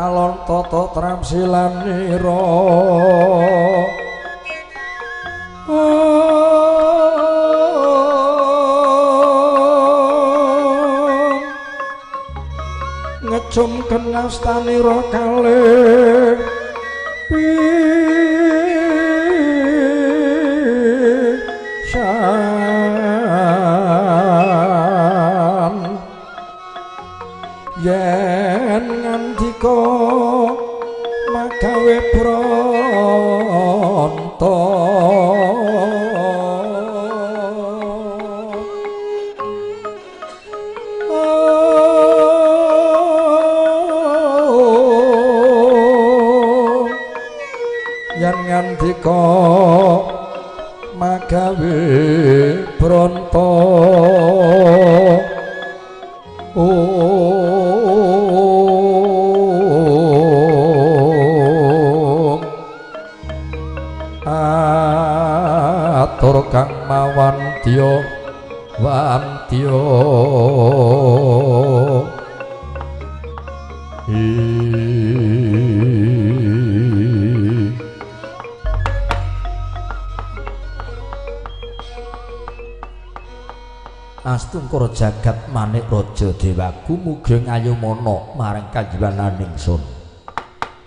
Kalon tata tramsilanira ngecumken astanira kalih pisan yen ngandika magawe bronto yen ngandika magawe bronto atur kang mawandya wandya Astungkara jagat manik raja dewaku mugi ngayomana marang kanjengananing sun.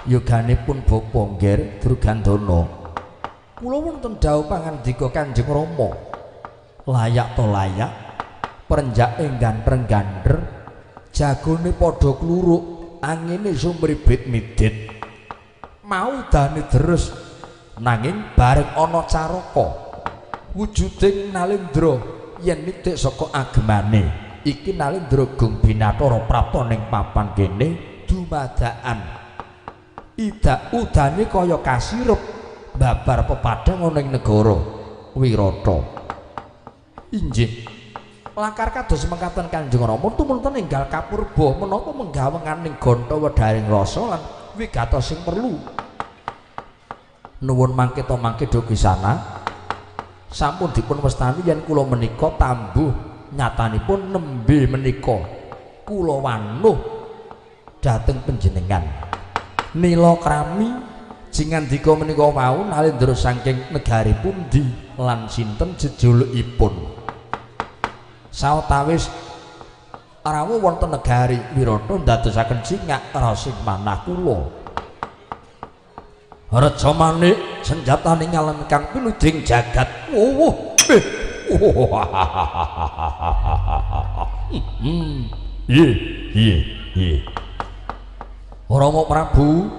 Yoganipun Bapa Ngger Durgandana. Kula wonten dawuh pangandika Kanjeng Rama. Layak to layak, prenjak enggan prenggander, jagone padha kluruk, angine sumribit midit. Mau dane deres nanging bareng ana caraka wujuding Nalendra yen nitik saka agemane iki Nalendra Gung Binathara prapta ning papan kene dumadakan ida udane kaya kasirup babar pepadang ana ing negara Wirata. Injih lakar kados mekaten Kanjeng Rama tumunten enggal kapurba menapa menggawenganing ganta wedharing rasa lan wigatos sing perlu. Nuwun mangke to mangke dogisana sampun dipun wastani yen kula menika tambuh nyatanipun nembe menika kula wanuh dhateng panjenengan. Nila krami jingandika menika wau Nalendra saking negari pundi lan sinten jejulukipun. Sawetawis rawuh wonten negari Wirata ndadosaken jingak rasing manah kula. Reja manik senjatane ngalem kang pinuding jagat. Wuh. Iya. Rama Prabu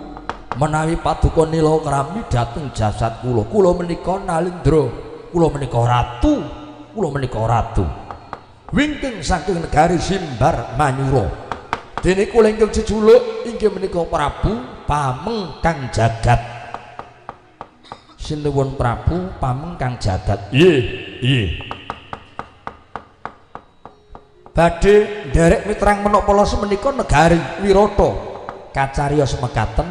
menawi paduka nila krami dhateng jasad kula. Kula menika Nalendra, kula menika ratu, kula menika ratu. Wingking saking negari Simbar Manyura. Dene kula ingkang jejuluk inggih menika Prabu Pameng Kang Jagat. Sinuwun Prabu Pameng Kang Jagat. Iya. Badhe nderek mitrang menapa los menika negari Wirata. Kacariyos mekaten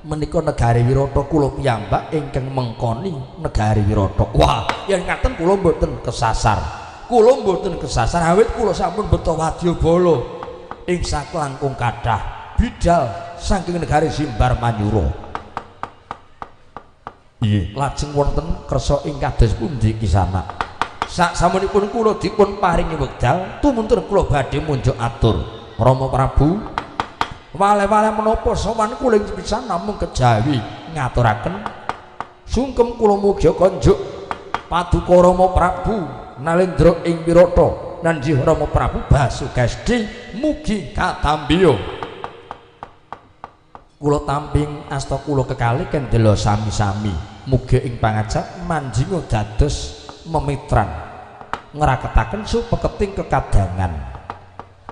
menika negari Wirata kula piyambak ingkang mengkoni negari Wirata. Wah, yen ngaten kula mboten kesasar. Kula mboten kesasar awit kula sampun beto wadyabala ing saklangkung kathah bidal saking negari Simbar Manyura. Iya, lajeng wonten kersa ing kados pundi kisana. Sak samunipun kula dipun paringi wekdal tumunten kula badhe munjuk atur. Rama Prabu, wale-wale menapa sowan kula ing pisan namung kejawi ngaturaken sungkem kula mugi konjuk paduka Rama Prabu Nalendra ing Wirata nanjih Rama Prabu Basukesti mugi katambiya. Kula tamping asta kula kekali kendela sami-sami mugi ing pangajak manjinga dados memitran ngraketaken supeketing kekadangan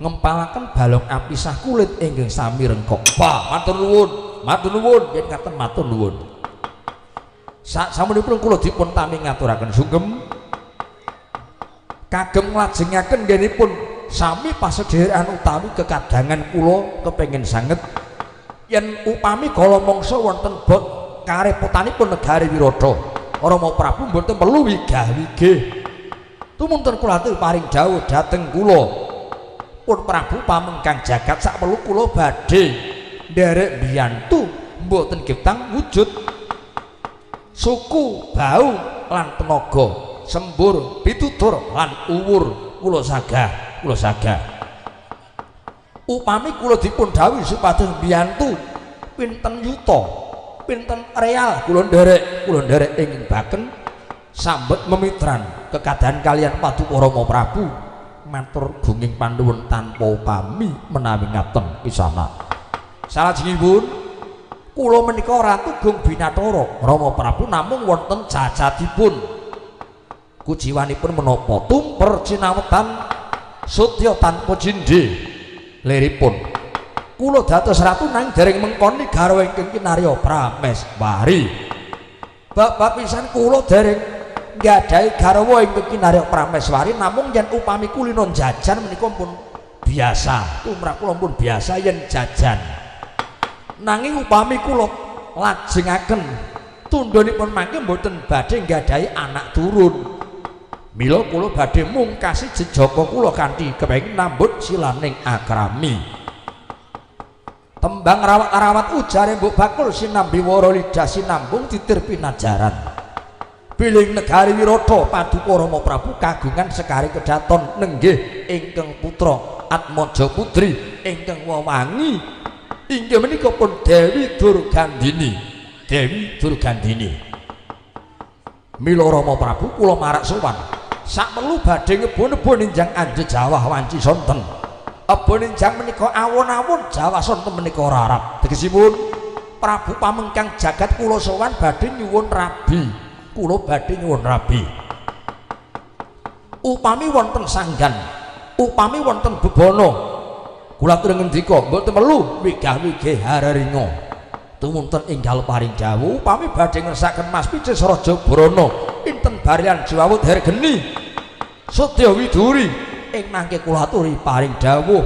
ngempalaken balong apisah kulit ingkang sami rengkok. Wah, matur nuwun, matur nuwun yen ngaten matur nuwun. Sak samunipun kula dipun tami ngaturaken sungkem kagem nglajengaken nggenipun sami pasedherekan utawi kekadangan kula kepengin sanget yen upami kala mangsa wonten bot karepotanipun negari Wirata. Rama Prabu mboten perlu wigah-wigih. Tumunten kula atur paring dawuh dhateng kula. Pun Prabu Pameng Kang Jagat sak perlu kula badhe nderek mbiyantu mboten kiptang wujud suku bau lan tenaga sembur pitutur lan uwur kula sagah kula sagah. Upami kula dipun dawuhi supados mbiyantu pinten yuta pinten real kula nderek ingin baken sambet memitran kekadahan kalian Paduka Rama Prabu matur gunging panuwun tanpa upami menawi ngaten kisana. Salajengipun kula menika Ratu Gung Binatara Rama Prabu namung wonten cacatipun kujiwanipun menapa tumper cinawetan sutya tanpa jindhe liripun kula dados ratu nanging dereng mengkoni garwa ingkang kinarya Prameswari. Bapak pisan kula dereng nggadahi garwa ingkang kinarya Prameswari namung yen upami kulino jajan menika pun biasa tumrap kula pun biasa yen jajan nanging upami kula lajengaken tundhonipun mangke mboten badhe nggadahi anak turun. Mila kula badhe mungkasi jejaka kula kanthi kepengin nambut silaning akrami. Tembang rawat-rawat ujare mbok bakul sinambi wara lidah sinambung titir pinajaran. Biling negari Wirata Paduka Rama Prabu kagungan sekari kedaton nenggih ingkang putra Atmaja putri ingkang wewangi inggih menika pun Dewi Durgandini. Dewi Durgandini. Mila Rama Prabu kula marak sowan sakperlu badhe ngebon-ebon ninjang anje Jawah wanci sonten. Ebon ninjang menika awon-awon Jawah sonten menika rarap. Tegesipun Prabu pamengkang jagat kula sowan badhe nyuwun rabi. Kula badhe nyuwun rabi. Upami wonten sanggan, upami wonten bebana, kula atur ngendika mboten perlu wigah-wigih hararinga. Tumunten enggal paring dawuh upami badhe ngersakaken Mas Picis Raja Brana pinten barian Jawut Hergeni Sudya Widuri ing mangke kula aturi paring dawuh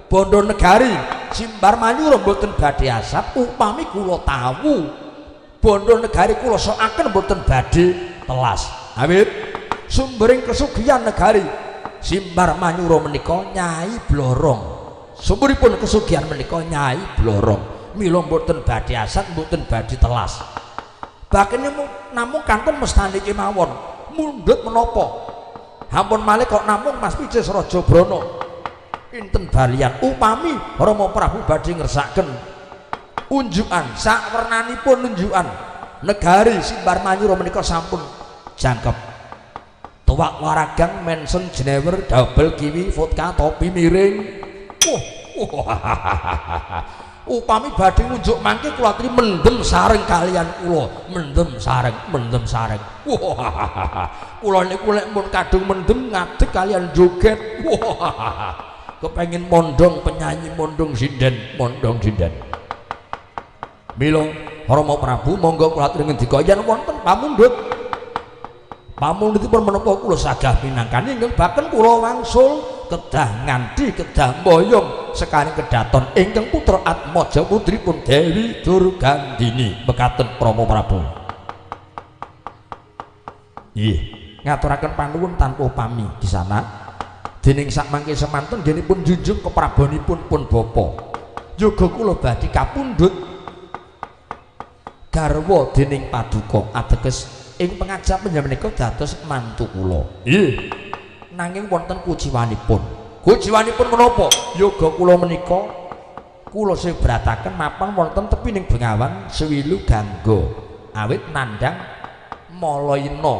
bondo negari Simbar Manyura mboten badhe asap upami kula tawu bondo negari kula sokaken mboten badhe telas awit sumbering kesugihan negari Simbar Manyura menika Nyai Blorong sumberipun kesugihan menika Nyai Blorong mila mboten badhe asat mboten badhe telas bakene namung kantun mestani kemawon mundhut menapa hampun malih kok namung Mas Picis Raja Brana pinten balian upami Rama Prabu badhe ngersakaken unjukan sakwernanipun unjukan negari Simbar Manyura menika sampun jangkep tuwak waragang mensen jenewer double kiwi vodka topi miring. Wah upami badhe ngunjuk mangke kula aturi mendem sareng kalian kula mendem sareng mendem sareng. Wah kula niku lek mun kadung mendem ngadeg kalian joget. Wah kepengin mondong penyanyi mondong sinden mondong sinden. Mila Rama Prabu monggo kula aturi ngendika yen wonten pamundhut pamundhutipun menapa kula sagah minangkani ingkang baken kula wangsul kedah nganti kedah mboyong sekaring kedaton ingkang putra Atmaja putripun Dewi Durgandini mekaten Rama Prabu. Nggih ngaturaken panuwun tanpa upami disana dening sakmangke semanten nggihipun junjung keprabonipun pun bapa yoga kula badhe kapundhut garwa dening paduka ateges ing pengajap panjenengan dados mantu kula. Nggih nanging wonten kuciwanipun. Kuciwanipun menapa? Yoga kula menika kula sebrataken mapan wonten tepining Bengawan Sewilu Gangga awit nandhang Malaina.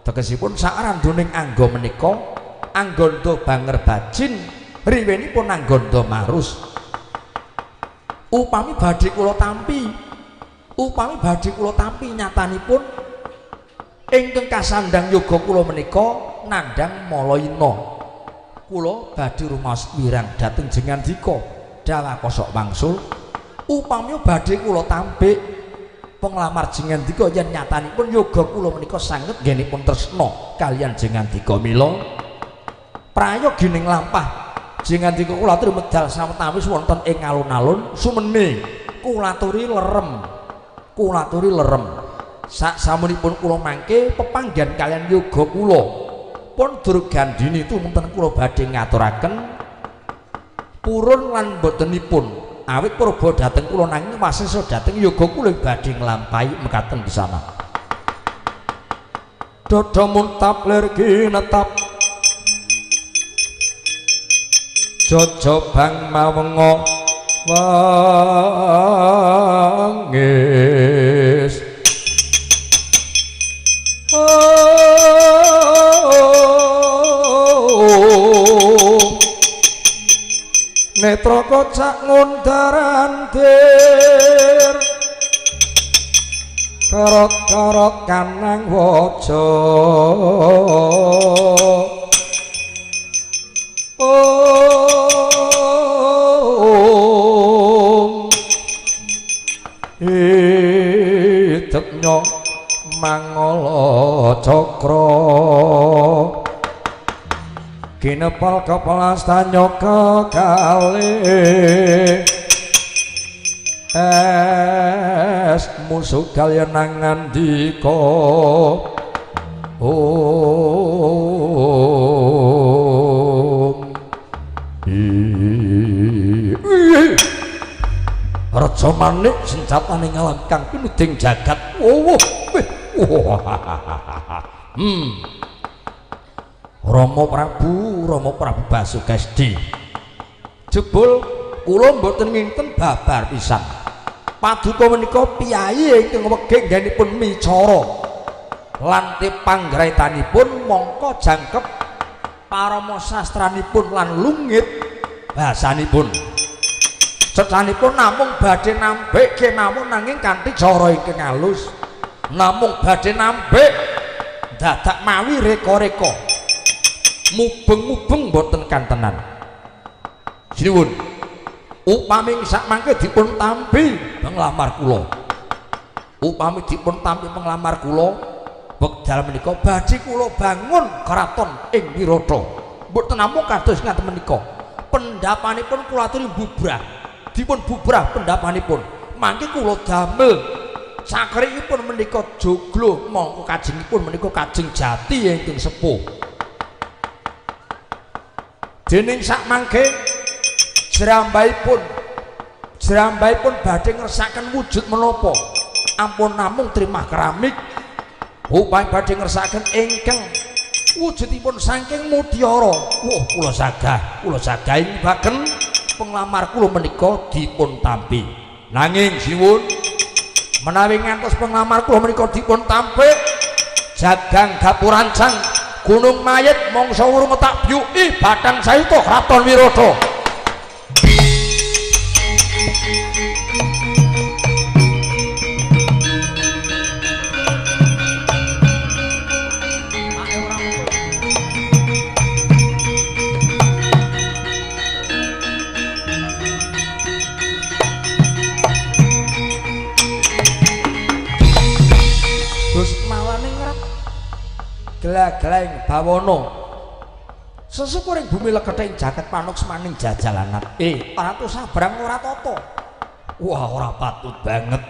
Tegesipun sakranduning angga menika angganda banger bajin riwenipun angganda marus. Upami badhe kula tampi, upami badhe kula tampi nyatanipun ingkang kasandhang yoga kula menika nandhang Malaina. Kula badhe rumaos wirang dhateng Jengandika dawa kosok wangsul. Upami badhe kula tampik penglamar Jengandika yen nyatanipun yoga kula menika sanget nggenipun tresna kalian Jengandika. Mila prayogining lampah Jengandika kula aturi medal sawetawis wonten ing alun-alun sumene kula aturi lerem kula aturi lerem. Sak samunipun kula mangke pepanggihan kalian yoga kula pun Durgandini tumunten kula badhe ngaturaken purun lan botenipun Awit purba dhateng kula nanging wasesa dhateng yoga kula badhe nglampahi mekaten di sana. Dada muntap lir kinetap jojobang mawenga wangis. Netra kocak ngundarandir karot-karot kanang waja. Om idepnya mangala cakra kinepal kepelas tanyoka kali es musuh kalian nangandika. Om Raja Manik senjatane ngalam kang pinuding jagat. Oh, Rama Prabu, Rama Prabu Basukesti. Jebul kula mboten nginten babar pisan. Paduka menika piyayi ingkang wegah nggenipun micara lan panggraitanipun mongko jangkep parama sastranipun lan lungit bahasanipun. Secanipun namung badhe nambik kemawon nanging kanthi cara ingkang alus. Namung badhe nambik dadak mawi reka-reka. Mubeng-mubeng boten kantenan. Sinuwun. Upami sakmangke dipun tampi penglamar kula. Upami dipun tampi penglamar kula, wekdal menika badhe kula bangun kraton ing Wirata. Mboten namung kados ngaten menika. Pendapanipun kula aturi bubrah. Dipun bubrah pendapanipun. Mangke kula damel sakrikipun menika joglo mongko kajengipun menika kajeng jati ingkang sepuh. Dening sakmangke jerambahipun badhe ngersakaken wujud menapa. Ampun namung trimah keramik, upami badhe ngersakaken ingkang wujudipun saking mutiara. Wah, kula sagah, kula sagah baken penglamar kula menika dipun tampi. Nanging siwun menawi ngantos penglamar kula menika dipun tampi, jagang gapurancang gunung mayit mangsa wurung tak byuki bathang sayuta kraton Wirata. Gela-gelaing bawana sesyukuring bumi lekething jagat panuksmaning jajalanat. Ratu sabrang ora tata. Wah, ora patut banget.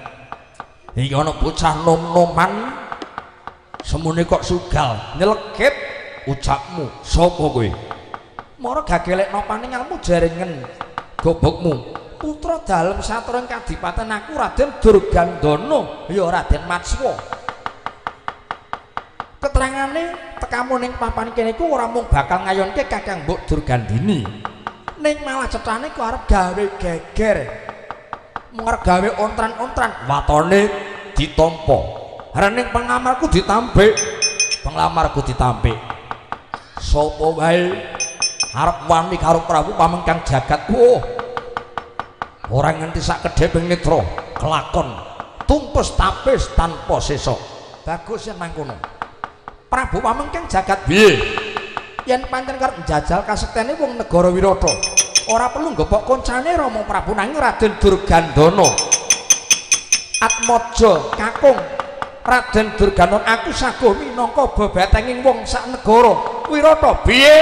Iki ana bocah nom-noman semune kok sugal nyelekit ucapmu. Sapa kowe? Mara gagelekno paningalmu jarengen gobokmu. Putra dalem satra ing kadipaten aku Raden Durgandana, ya Raden Matswa. Keterangane tekamu ning papan kene iku ora mung bakal ngayonke Kakang Mbok Durgandini, ning malah cethane ku arep gawe geger, mung arep gawe ontran-ontran, watone ditampa. Rening pengamarku ditampik, penglamarku ditampik. Sapa wae arep wani karo Prabu Pamengkang Jagat? Oh, ora nganti sak kedheping netra kelakon tumpes tapis tanpa sesok. Bagus yen mangkono. Prabu Pamengkang Jagat piye? Yen pancen karep njajal kasektene wong negara Wirata, ora perlu nggepok koncane Rama Prabu nanging Raden Durgandana. Atmaja kakung Raden Durgandana aku saguh minangka bebetenging wong sak negara Wirata. Piye?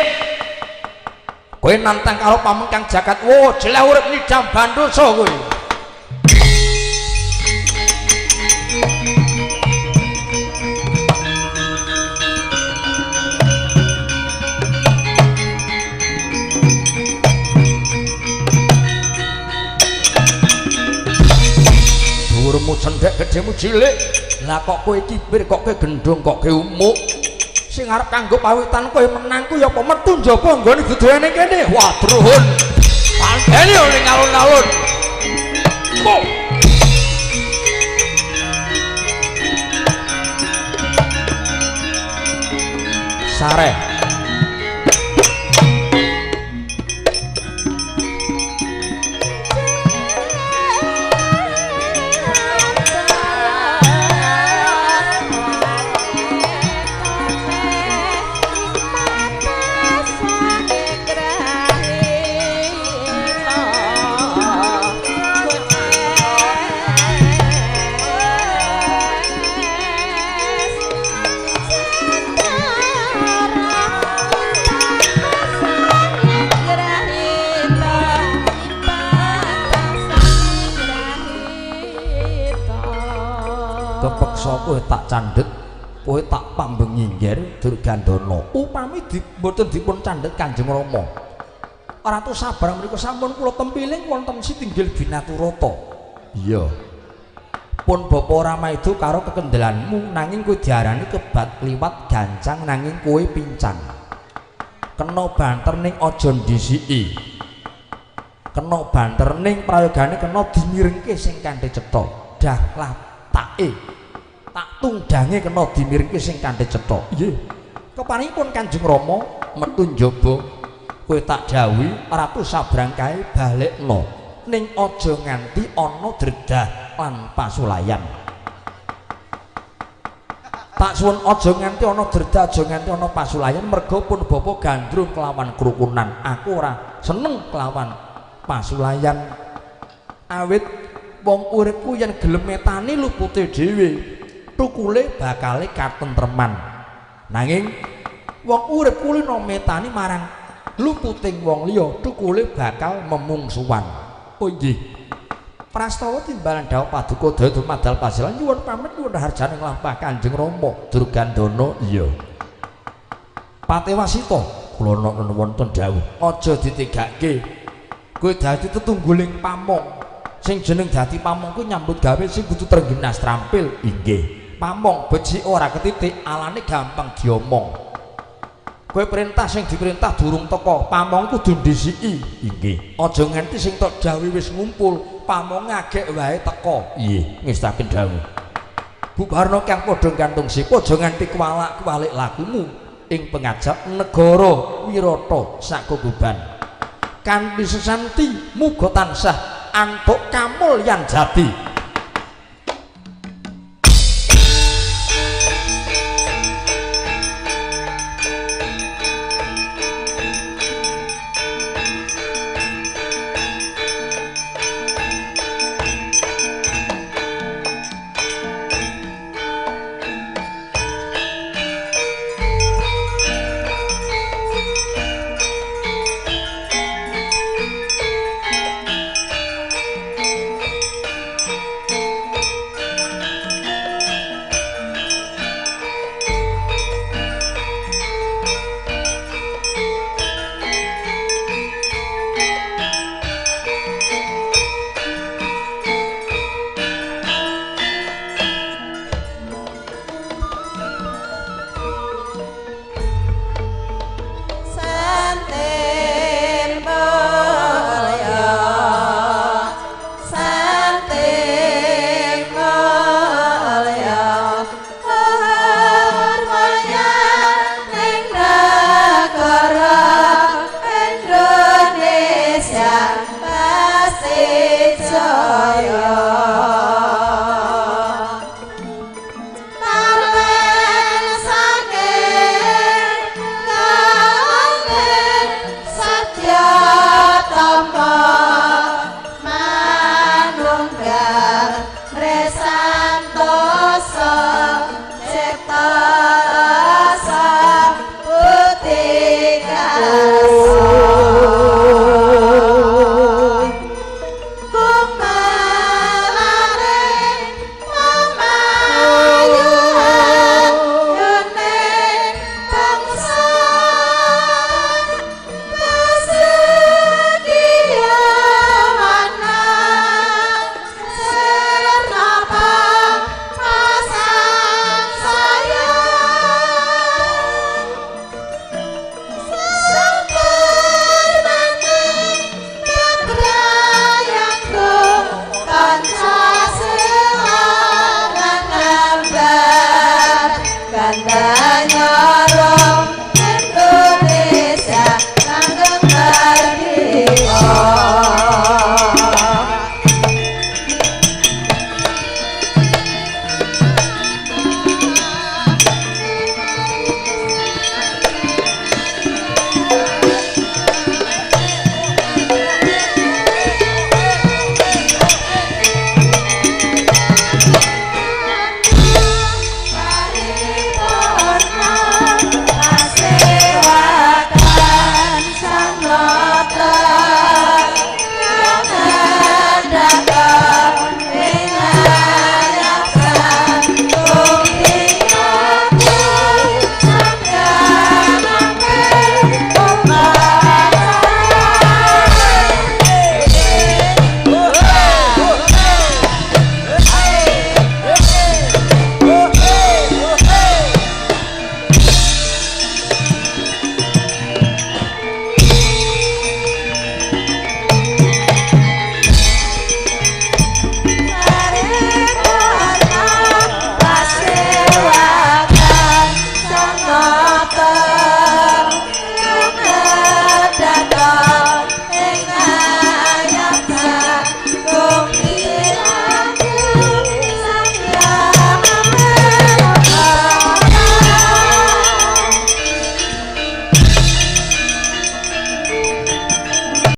Kowe nantang karo Pamengkang Jagat? Wo, jeleh urip nidam bandosa kowe. Dhuwurmu cendhek gedhemu cilik. Lah kok kowe kibir, kok kowe gendhong, kok kowe umuk. Sing arep kanggo pawitan kowe menang ku ya apa metu njaba nggone duduhane kene. Wah, druhun. Pandene ning alun-alun. Kok sareh. Kepeksa kowe tak candhet, kowe tak pambengi ngger Durgandana. Upami mboten dipun candhet Kanjeng Rama. Ratu Sabrang mriku sampun kula tempiling wonten sitinggil Binaturata. Iya. Pun Bapa Rama itu karo kekendelanmu nanging kowe diarani kebat kliwat gancang nanging kowe pincang. Kena banter ning aja ndhisiki. Kena banter ning prayogane kena dimirengke sing kanthi cetha. Dah latake. Tak tunggange kena dimirengke sing kanthi cetha. Nggih. Keparingipun Kanjeng Rama metu njaba kowe tak dawuhi Ratu Sabrang kae balekno ning aja nganti ana dredah lan pasulayan. Tak suwun aja nganti ana dredah, aja nganti ana pasulayan merga pun bapa gandrung kelawan kerukunan. Aku ora seneng kelawan pasulayan. Awit wong uripku yen gelem metani lupute dhewe, tukule bakale katentreman. Nanging wong urip kulino metani marang luputing wong liya, tukule bakal memungsuhan. Oh nggih. Prastawa timbalan dawuh paduka daya dumadal pasilan nyuwun pamit nyuwun harjane nglampah Kanjeng Rama Durgandana. Iya. Patewasita kula wonten dawuh aja ditigake. Kowe dadi tetungguling pamong. Sing jeneng dadi pamong kuwi nyambut gawe sing kudu trengginas trampil. Inggih. Pamong becik ora ketitik, alane gampang diomong. Kowe perintah sing diperintah durung teka, pamong kudu ndhisiki. Inggih. Aja nganti sing tok dawuhi wis ngumpul, pamong ngagek wae teka. Nggih, ngestaken dawuh. Bubarna kang padha gantung sipa aja nganti kuwalak-kuwalik lakumu ing pengajap negara Wirata sakukuban. Kanthi sesanti muga tansah antuk kamulyan jati. Banyak.